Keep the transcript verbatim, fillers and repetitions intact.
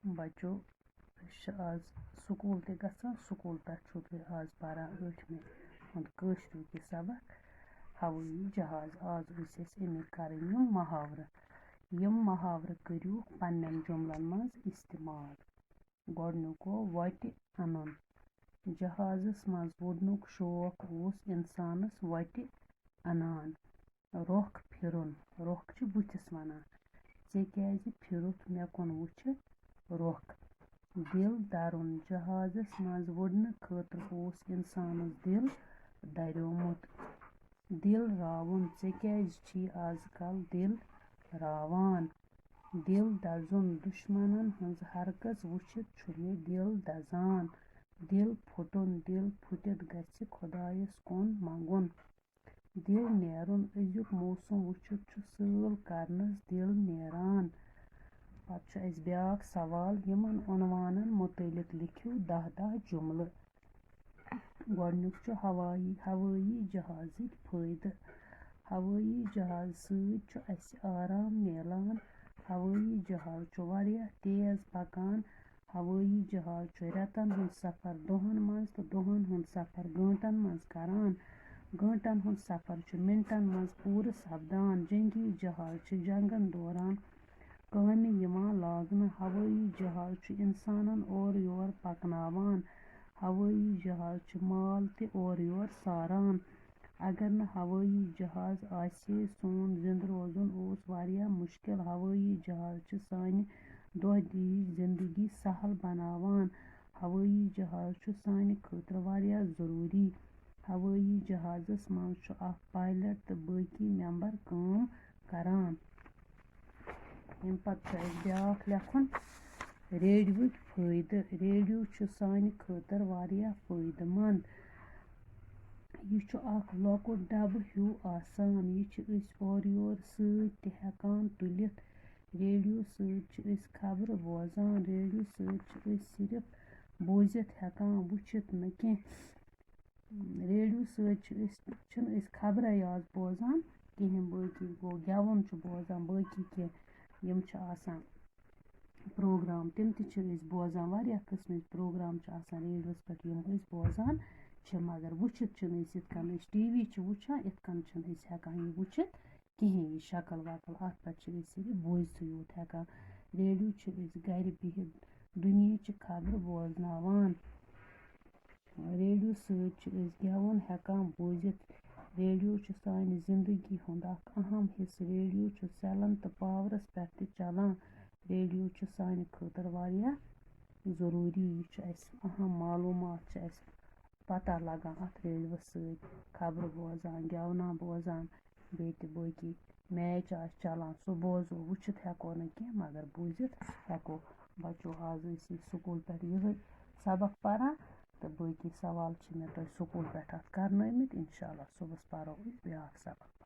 بچو، أسۍ چھِ آز سکوٗل تہِ گژھان، سکوٗل پٮ۪ٹھ چھُو تُہۍ آز پَران ٲٹھمہِ ہُنٛد کٲشرُک یہِ سبق، ہوٲیی جہاز۔ آز ٲسۍ اَسہِ اَمِکۍ کَرٕنۍ یِم محاورٕ۔ یِم محاورٕ کٔرِو پنٛنٮ۪ن جُملن منٛز استعمال۔ گۄڈٕنیُک گوٚو وَٹہِ اَنُن۔ جہازَس منٛز وُڈنُک شوق اوس اِنسانَس وَٹہِ اَنان۔ رۄخ پھِرُن، رۄخ چھِ بٕتھِس وَنان۔ ژےٚ کیٛازِ پھِرُتھ مےٚ کُن وٕچھِتھ رۄخ؟ دِل دَرُن، جہازَس منٛز وُڈنہٕ خٲطرٕ اوس اِنسانَس دِل دَریومُت۔ دِل راوُن، ژےٚ کیٛازِ چھی آز کل دِل راوان؟ دِل دَزُن، دُشمنن ہٕنٛز ہرگز وٕچھِتھ چھُ مےٚ دِل دَزان۔ دِل پھُٹُن، دِل پھُٹِتھ گژھِ خۄدایَس کُن منٛگُن۔ دِل نیرُن، أزیُک موسم وٕچھِتھ چھُ سٲل کرنَس دِل نیران۔ پتہٕ چھُ اَسہِ بیٛاکھ سوال، یِمن عنوانن مُتعلق لیکھِو دَہ دَہ جُملہٕ۔ گۄڈٕنیُک چھُ ہوٲیی، ہوٲیی جہازٕکۍ فٲیدٕ۔ ہوٲیی جہاز سۭتۍ چھُ اَسہِ آرام میلان۔ ہوٲیی جہاز چھُ واریاہ تیز پکان۔ ہوٲیی جہاز چھُ رٮ۪تن ہُنٛد سفر دۄہن منٛز تہٕ دۄہن ہُنٛد سفر گٲنٛٹن منٛز کران۔ گٲنٛٹن ہُنٛد سفر چھُ مِنٹن منٛز پوٗرٕ سپدان۔ جنگی جہاز چھِ جنگن دوران کامہِ یِوان لاگنہٕ۔ ہوٲیی جہاز چھُ اِنسانَن اورٕ یور پَکناوان۔ ہوٲیی جہاز چھُ مال تہِ اورٕ یور ساران۔ اگر نہٕ ہوٲیی جہاز آسہِ ہے، سون زِنٛدٕ روزُن اوس واریاہ مُشکِل۔ ہوٲیی جہاز چھِ سانہِ دۄہ دِش زِنٛدگی سَہَل بَناوان۔ ہوٲیی جہاز چھُ سانہِ خٲطرٕ واریاہ ضروٗری۔ ہوٲیی جہازَس منٛز چھُ اکھ پایلٹ تہٕ باقی ممبر کٲم کران۔ اَمہِ پتہٕ چھُ اَسہِ بیٛاکھ لیکھُن، ریڈیوٕکۍ فٲیدٕ۔ ریڈیو چھُ سانہِ خٲطرٕ واریاہ فٲیدٕ مند۔ یہِ چھُ اکھ لۄکُٹ ڈبہٕ ہیوٗ آسان۔ یہِ چھِ أسۍ اورٕ یور سۭتۍ تہِ ہٮ۪کان تُلِتھ۔ ریڈیو سۭتۍ چھِ أسۍ خبرٕ بوزان۔ ریڈیو سۭتۍ چھِ أسۍ صرف بوٗزِتھ ہٮ۪کان، وٕچھِتھ نہٕ کینٛہہ۔ ریڈیو سۭتۍ چھِ أسۍ، چھِنہٕ أسۍ خبرے یٲژ بوزان کِہیٖنۍ، باقٕے گوٚو گٮ۪وُن چھُ بوزان، باقٕے کینٛہہ یِم چھِ آسان پروگرام، تِم تہِ چھِ أسۍ بوزان۔ واریاہ قٕسمٕکۍ پروگرام چھِ آسان ریڈیوَس پٮ۪ٹھ، یِم أسۍ بوزان چھِ، مگر وٕچھِتھ چھِنہٕ أسۍ یِتھ کٔنۍ أسۍ ٹی وی چھِ وٕچھان، یِتھ کٔنۍ چھِنہٕ أسۍ ہٮ۪کان یہِ وٕچھِتھ کِہیٖنۍ، یہِ شکل وکل۔ اَتھ پٮ۪ٹھ چھِ أسۍ صرف بوٗزتھٕے یوت ہٮ۪کان۔ ریڈیو چھِ أسۍ گرِ بِہِتھ دُنیہٕچہِ خبرٕ بوزناوان۔ ریڈیو سۭتۍ چھِ أسۍ گٮ۪وُن ہٮ۪کان بوٗزِتھ۔ ریڈیو چھُ سانہِ زِندگی ہُنٛد اکھ اَہَم حِصہٕ۔ ریڈیو چھُ سیلَن تہٕ پاورَس پٮ۪ٹھ تہِ چَلان۔ ریڈیو چھُ سانہِ خٲطرٕ واریاہ ضروٗری۔ یہِ چھُ اَسہِ اَہَم معلوٗمات چھِ اَسہِ پَتہ لَگان اَتھ ریڈیوَس سۭتۍ۔ خبرٕ بوزان، گٮ۪ونا بوزان، بیٚیہِ تہِ باقٕے میچ آسہِ چَلان، سُہ بوزو، وٕچھِتھ ہٮ۪کو نہٕ کینٛہہ، مگر بوٗزِتھ ہٮ۪کو۔ بَچو، آز ٲسۍ أسۍ سکوٗل پٮ۪ٹھ یِہوٚے سبق پَران، تہٕ باقٕے سوال چھِ مےٚ تۄہہِ سکوٗل پٮ۪ٹھ اَتھ کَرنٲومٕتۍ۔ اِنشاء اللہ صُبحَس پَرو أسۍ بیٛاکھ سبق۔